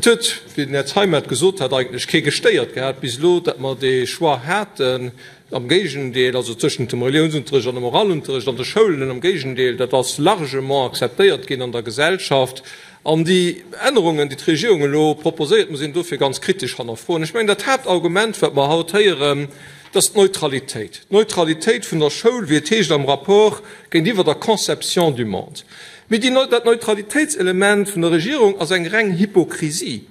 Et huet, wéi den Här Zeimet gesot hat, eigentlech kee gestéiert gehat bis elo, datt mer dee Choix haten. Am Géigendeel, also tëschent dem Reliounsunterrecht an dem Moralunterrecht an de Schoulen, am Géigendeel, dat ass largement akzeptéiert ginn an der Gesellschaft. An déi Ännerungen, déi d'Regierung elo proposéiert, muss een dofir ganz kritesch hannerfroen. Ech mengen, dat Haaptargument, wat mer haut héieren, dat ass d'Neutralitéit. D'Neutralitéit vun der Schoul, wéi et heescht am Rapport, géintiwwer der Conception du monde. Mee déi, dat Neutralitéitselement vun der Regierung ass eng reng Hypokrisie,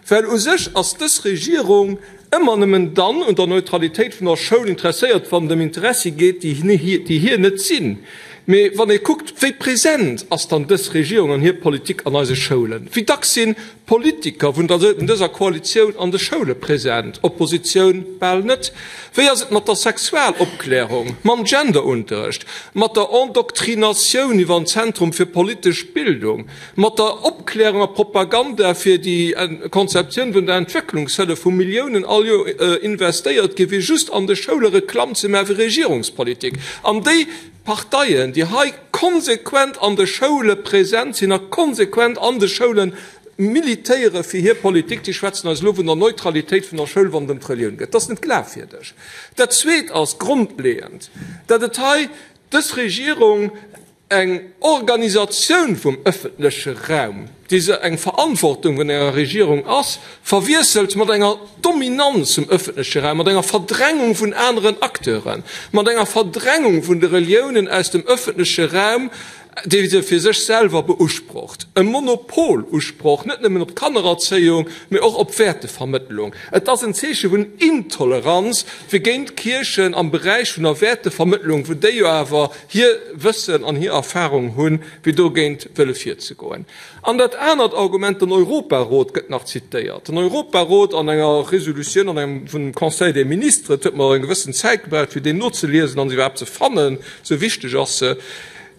well u sech ass dës Regierung ëmmer nëmmen dann un der Neutralitéit vun der Schoul interesséiert, wann et ëm Interessi geet, déi hir net sinn. Mee wann ee kuckt, wéi present ass dann dës Regierung an hir Politik an eise Schoulen, wéi dacks sinn Politiker vun dëser Koalitioun an de Schoule present, Oppositioun bal net. Wéi ass et mat der Sexualopklärung, mam Genderunterrecht, mat der Endoktrinatioun iwwer en Zentrum fir politesch Bildung, mat der Opklärung a Propaganda fir déi Konzeptioun vun der Entwécklungshëllef, wou Milliounen all Joer investéiert gi fir just an de Schoule Reklamm ze maache fir Regierungspolitik? An déi Parteien, déi hei konsequent an de Schoule present sinn a konsequent an de Schoule militéiere fir hir Politik, déi schwätzen eis elo vun der Neutralitéit vun der Schoul, wann et ëm d'Relioun geet. Dat ass net glafwierdeg. Dat Zweet ass grondleeënd, datt et hei dës Regierung eng Organisatioun vum ëffentleche Raum, déi se eng Verantwortung vun enger Regierung ass, verwiesselt mat enger Dominanz vum ëffentleche Raum, mat enger Verdrängung vun aneren Acteuren, mat enger Verdrängung vun de Reliounen aus dem ëffentleche Raum, déi se fir sech selwer beusprocht, e Monopolusproch net nëmmen op d'Kannererzéiung, mee och op d'Wäertevermëttlung. Et ass en Zeeche vun Intoleranz, fir géint d'Kierchen am Beräich vun der Wäertevermëttlung, wou déi jo awer hir Wëssen an hir Erfahrung hunn, fir dogéint wëlle virzegoen. An dat anert Argument, den Europarot gëtt nach zitéiert. Den Europarot an enger Resolutioun an engem vun dem Conseil des Ministres, et huet mer eng gewëssen Zäit gebraucht, fir déi nozeliesen an se iwwerhaapt ze fannen, esou wichteg ass se,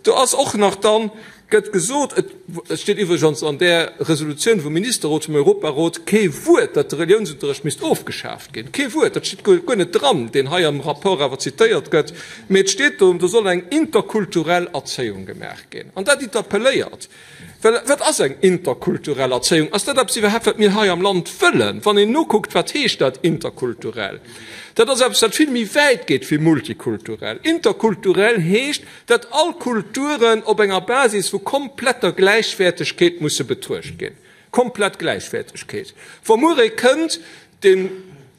do ass och nach dann, gëtt gesot, et steet iwwregens an där Resolutioun vum Ministerrot, vum Europarot, kee Wuert, datt de Reliounsunterrecht misst ofgeschaaft ginn. Kee Wuert, dat steet guer net dran, deen hei am Rapport awer zitéiert gëtt, mee et steet do, do soll eng interkulturell Erzéiung gemaach ginn. An dat interpelléiert, well wat ass eng interkulturell Erzéiung? Ass dat eppes iwwerhaapt, wat mir hei am Land wëllen? Wann een nokuckt, wat heescht dat interkulturell? Dat ass eppes, wat vill méi wäit geet wéi multikulturell. Interkulturell heescht, datt all Kulturen op enger Basis vu kompletter Gläichwäertegkeet musse betruecht ginn. Komplett Gläichwäertegkeet. Wa muer ee kënnt, dee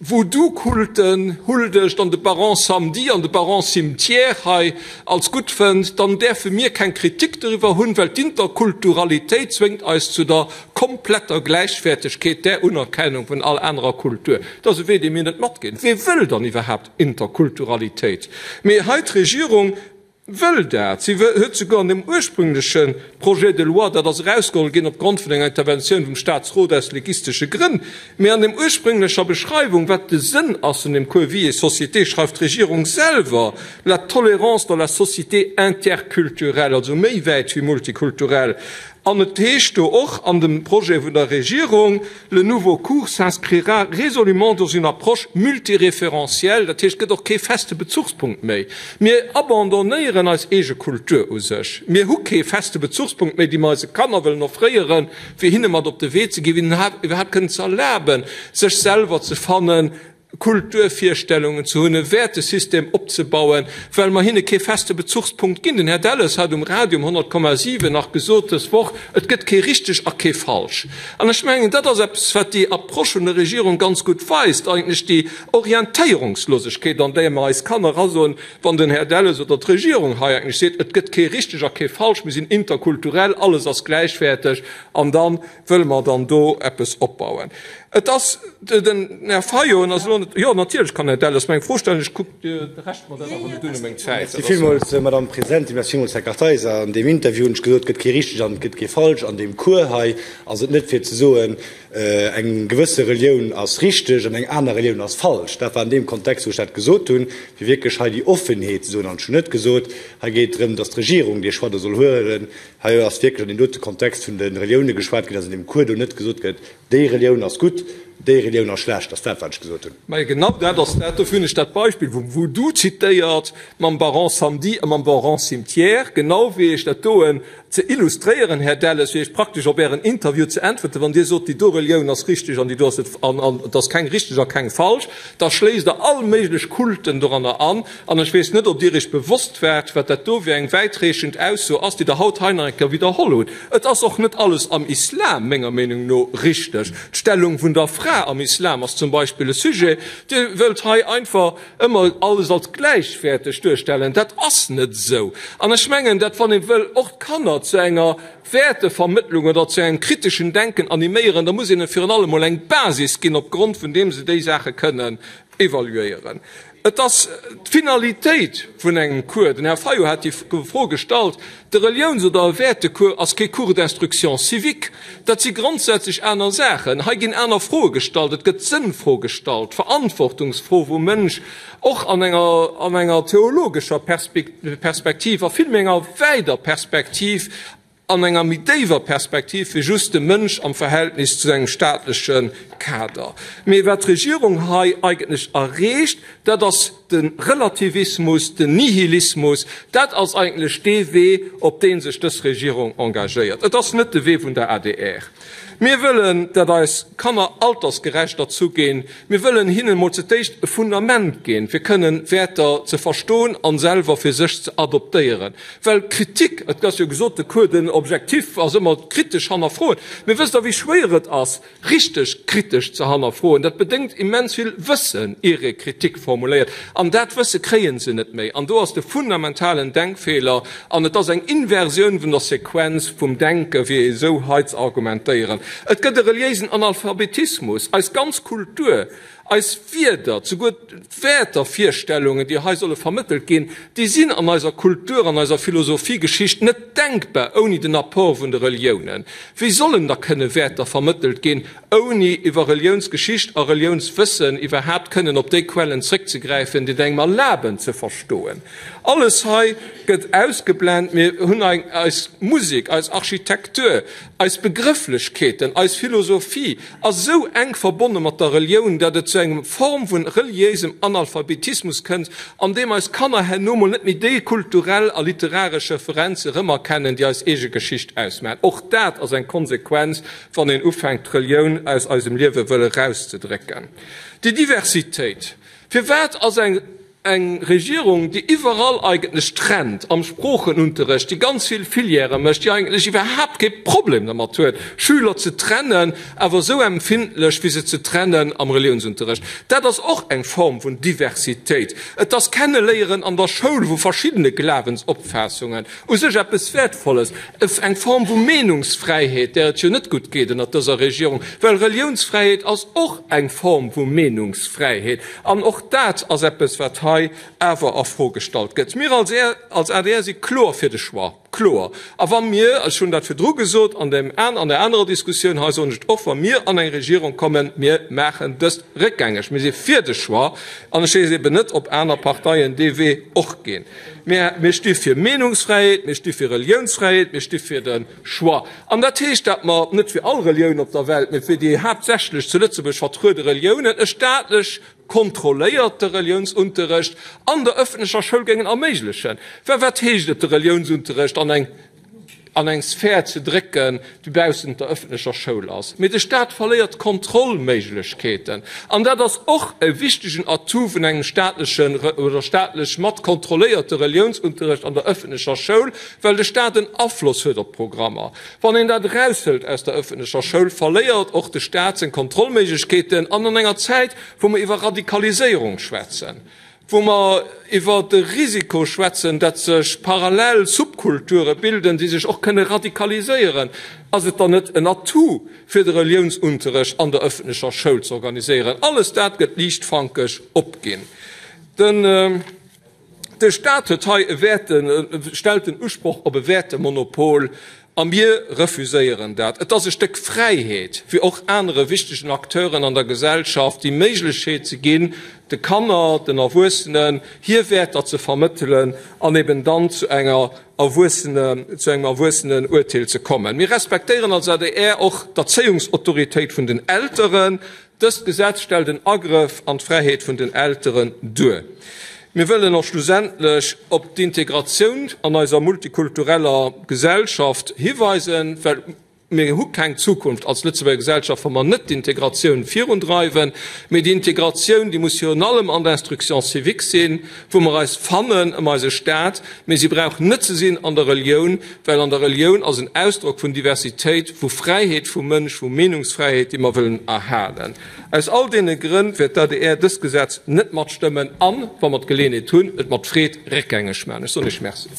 Voodoo-Kulten huldegt an de Baron Samedi an de Baron Cimetière hei als gutt fënnt, dann däerfe mir keng Kritik doriwwer hunn, well d'Interkulturalitéit zwéngt eis zu der kompletter Gläichwäertegkeet, där Unerkennung vun all anerer Kultur. Dat ass e Wee, dee mir net matginn. Wee wëll dann iwwerhaapt Interkulturalitéit? Mee hei d'Regierung wëll dat. Si huet souguer an dem ursprüngleche Projet de loi, dat ass erausgeholl ginn opgrond vun enger Interventioun vum Statsrot aus legistesche Grënn, mee an dem ursprünglecher Beschreiwung, wat de Sënn ass vun dem Cours Vie et société, schreift d'Regierung selwer, La tolérance dans la société interculturelle, also méi wäit wéi multikulturell. An et heescht do och an dem Projet vun der Regierung, Le nouveau cours s'inscrira résolument dans une approche multiréférentielle. Dat heescht, et gëtt och kee feste Bezuchspunkt méi. Mir abandonnéieren eis eege Kultur u sech. Mir hu kee feste Bezuchspunkt méi, dee mer eise Kanner wëllen offréieren, fir hinne mat op de Wee ze ginn, fir hinnen iwwerhaapt kënnen ze erlaben, sech selwer ze fannen, Kulturvirstellungen ze hunn, e Wäertesystem opzebauen, well mer hinne kee feste Bezuchspunkt ginn. Den Här Delles hat um Radio um 100,7 nach gesot dës Woch, et gëtt kee richteg a kee falsch. An ech mengen, dat ass eppes, wat déi Approche vun der Regierung ganz gutt weist, eigentlech déi Orientéierungslosegkeet, an déi mer eis Kanner erasoen, wann den Här Delles oder d'Regierung hei eigentlech seet, et gëtt kee richteg a kee falsch, mir sinn interkulturell, alles ass gläichwäerteg an da wëlle mer dann do eppes opbauen. Et ass den Här Fayot, en ass elo net, jo natierlech kann Här Delles mer eng Fro stellen, ech kuck, Dir recht mer dat awer net un, ëm meng Zäit. Merci villmools, Madame Presidentin. Merci villmools, Här Kartheiser. An deem Interview hunn ech gesot, et gëtt kee richteg an et gëtt kee falsch. An deem Cours hei ass et net fir ze soen, eng gewësse Relioun ass richteg an eng aner Relioun ass falsch. Dat war an deem Kontext, wou ech dat gesot hunn, fir wierklech hei déi Offenheet ze soen. An ech hunn net gesot, hei geet et drëm, datt d'Regierung dee Choix do soll huelen. Hei ass wierklech an deem dote Kontext vun de Relioune geschwat ginn, dass an deem Cours do net gesot gëtt, déi Relioun ass gutt. gutt, déi Relioun ass schlecht. Ass dat, wat ech gesot hunn. Mä genau dat ass dat. Dofir hunn ech dat Beispill vum Voodoo zitéiert, mam Baron Samedi a mam Baron Cimetière, genau wéi ech dat doen ze illustréieren, Här Delles, fir Iech praktesch op Ären Interview ze äntwerten. Wann Dir sot, déi do Relioun ass richteg an déi do ass net, an et ass keng richteg a keng falsch, da schléisst Der all méiglech Kulten doranner an. An ech weess net, ob Dir Iech bewosst waart, wat dat do fir eng wäitreechend Ausso ass, déi Der haut hei nach eng Kéier widderholl hutt. Et ass och net alles am Islam, menger Meenung no, richteg. D'Stellung vun der Fra am Islam ass zum Beispill e Sujet. Dir wëllt hei einfach ëmmer alles als gläichwäerteg duerstellen. Dat ass net esou. An ech mengen, dat wann ee wëll och d'Kanner zu enger Wäertevermëttlung oder zu engem kriteschen Denken animéieren, da muss een hinnen virun allem emol eng Basis ginn, opgrond vun deem se déi Saache kënnen evaluéieren. Et ass d'Finalitéit vun engem Cours, den Här Fayot hat déi Fro gestallt, de Reliouns oder e Wäertecours ass kee Cours d'instruction civique. Dat si grondsätzlech aner Saachen. Hei ginn aner Froe gestallt. Et gëtt d'Sënnfro gestallt, d'Verantwortungsfro vum Mënsch, och an enger, an enger theologescher Perspektiv a vill méi enger wäider Perspektiv, an enger méi déiwer Perspektiv wéi just de Mënsch am Verhältnis zu engem staatleche Kader. Mee wat d'Regierung hei eigentlech erreecht, dat ass de Relativismus, den Nihilismus. Dat ass eigentlech dee Wee, op dee sech dës Regierung engagéiert. Et ass net de Wee vun der adr. Mir wëllen, datt eis Kanner altersgerecht erzu ginn. Mir wëllen hinnen emol zu d'éischt e Fundament ginn, fir kënnen Wäerter ze verstoen an selwer fir sech ze adoptéieren. Well Kritik, et ass jo gesot, de Cours, den Objectif ass ëmmer kritesch hannerfroen. Mee wësst Der, wéi schwéier et ass, richteg kritesch ze hannerfroen? Dat bedéngt immens vill Wëssen, ier ee Kritik formuléiert. An dat Wësse kréie se net méi. An do ass de fundamentalen Denkfeeler. An et ass eng Inversioun vun der Sequenz vum Denken, fir esou hei ze argumentéieren. Et gëtt e reliéisen Analphabetismus. Eis ganz Kultur, eis Wierder, souguer d'Wäertervirstellungen, déi hei solle vermëttelt ginn, déi sinn an eiser Kultur, an eiser Philosophiegeschicht net denkbar ouni den Apport vun de Reliounen. Wéi sollen da kënne Wäerter vermëttelt ginn, ouni iwwer Reliounsgeschicht a Reliounswëssen iwwerhaapt kënnen op déi Quellen zréckzegräifen, déi et engem erlaben ze verstoen? Alles hei gëtt ausgeblent. Mir hunn eis Musek, eis Architektur, eis Begrëfflechkeeten, eis Philosophie ass esou enk verbonne mat der Relioun, datt et zu engem Form vun reliéisem Analphabetismus kënnt, an deem eis Kanner herno mol net méi déi kulturell a literaresch Referenze rëmerkennen, déi eis eege Geschicht ausmaachen. Och dat ass eng Konsequenz, wann een ufänkt, d'Relioun aus eisem Liewe wëll erauszedrécken. Déi Diversitéit, firwat ass eng. Eng Regierung, déi iwwerall eigentlech trennt, am Sproochenunterrecht, déi ganz vill Filièrë mécht, déi eigentlech iwwerhaapt kee Problem dermat huet, Schüler ze trennen, awer esou empfindlech, fir se ze trennen am Reliounsunterrecht. Dat ass och eng Form vun Diversitéit. Et ass Kenneléieren an der Schoul vu verschiddene Glawensopfaassungen, u sech eppes Wäertvolles, eng Form vu Meenungsfräiheet, där et jo net gutt geet ënnert dëser Regierung, well Reliounsfräiheet ass och eng Form vu Meenungsfräiheet. An och dat ass eppes, wat hei awer a Fro gestallt gëtt. Mir als adr si kloer fir de Choix, kloer. A wa mir, ech hunn dat virdru gesot an deem an der anerer Diskussioun hei, soen ech et och, wa mir an eng Regierung kommen, mir maachen dëst réckgängeg. Mir si fir de Choix. An ech weess eben net, ob aner Parteien dee Wee och ginn. Mir sti fir Meenungsfräiheet, mir sti fir Reliounsfräiheet, mir sti fir de Choix. An dat heescht, datt mer net fir all Relioun op der Welt, mee fir déi haaptsächlech zu Lëtzebuerg vertruede Reliounen e staatlech kontrolléierte Reliounsunterrecht an der ëffentlecher Schoul géingen erméiglechen. Well wat heescht et, de Reliounsunterrecht an eng an eng Sphär ze drécken, déi baussent der ëffentlecher Schoul ass? Mee de Staat verléiert Kontrollméiglechkeeten. An dat ass och e wichtegen Atout vun engem staatlechen oder staatlech mat kontrolléierte Reliounsunterrecht an der ëffentlecher Schoul, well de Staat en Afloss huet op d'Programmer. Wann een dat eraushëlt aus der ëffentlecher Schoul, verléiert och de Staat seng Kontrollméiglechkeeten. An an enger Zäit, wou mer iwwer Radikaliséierung schwätzen, wou mer iwwer de Risiko schwätzen, datt sech parallel Subkulture bilden, déi sech och kënne radikaliséieren, ass et dann net en Atout, fir de Reliounsunterrecht an der ëffentlecher Schoul ze organiséieren? Alles dat gëtt liichtfankeg opginn. Den. De Staat huet hei e Wäerte, stellt den Usproch op e Wäertemonopol a mir refuséieren dat. Et ass e Stéck Fräiheet, fir och anere wichtegen Acteuren an der Gesellschaft déi Méiglecheet ze ginn, de. de Kanner, den Erwuessenen hir Wäerter ze vermëttelen an eben dann zu enger Erwuessene, zu engem Erwuessenenuerteel ze kommen. Mir respektéieren als adr och d'Erzéiungsautoritéit vun den Elteren. Dëst Gesetz stellt en Agrëff an d'Fräiheet vun den Elteren duer. Mir wëllen och schlussendlech op d'Integratioun an eiser multikultureller Gesellschaft hiweisen, well mir hu keng Zukunft als Lëtzebuerger Gesellschaft, wa mer net d'Integratioun virundreiwen. Mee déi Integratioun, déi muss virun allem an der Instruction civique sinn, wou mer eis fannen ëm eise Staat, mee si brauch net ze sinn an der Relioun, well an der Relioun ass en Ausdrock vun Diversitéit, vu Fräiheet vum Mënsch, vu Meenungsfräiheet, déi mer wëllen erhalen. Aus all deene Grënn wäert d'ADR dëst Gesetz net matstëmmen an, wa mer d'Geleeënheet hunn, et mat Freed réckgängeg maachen. Ech soen Iech Merci.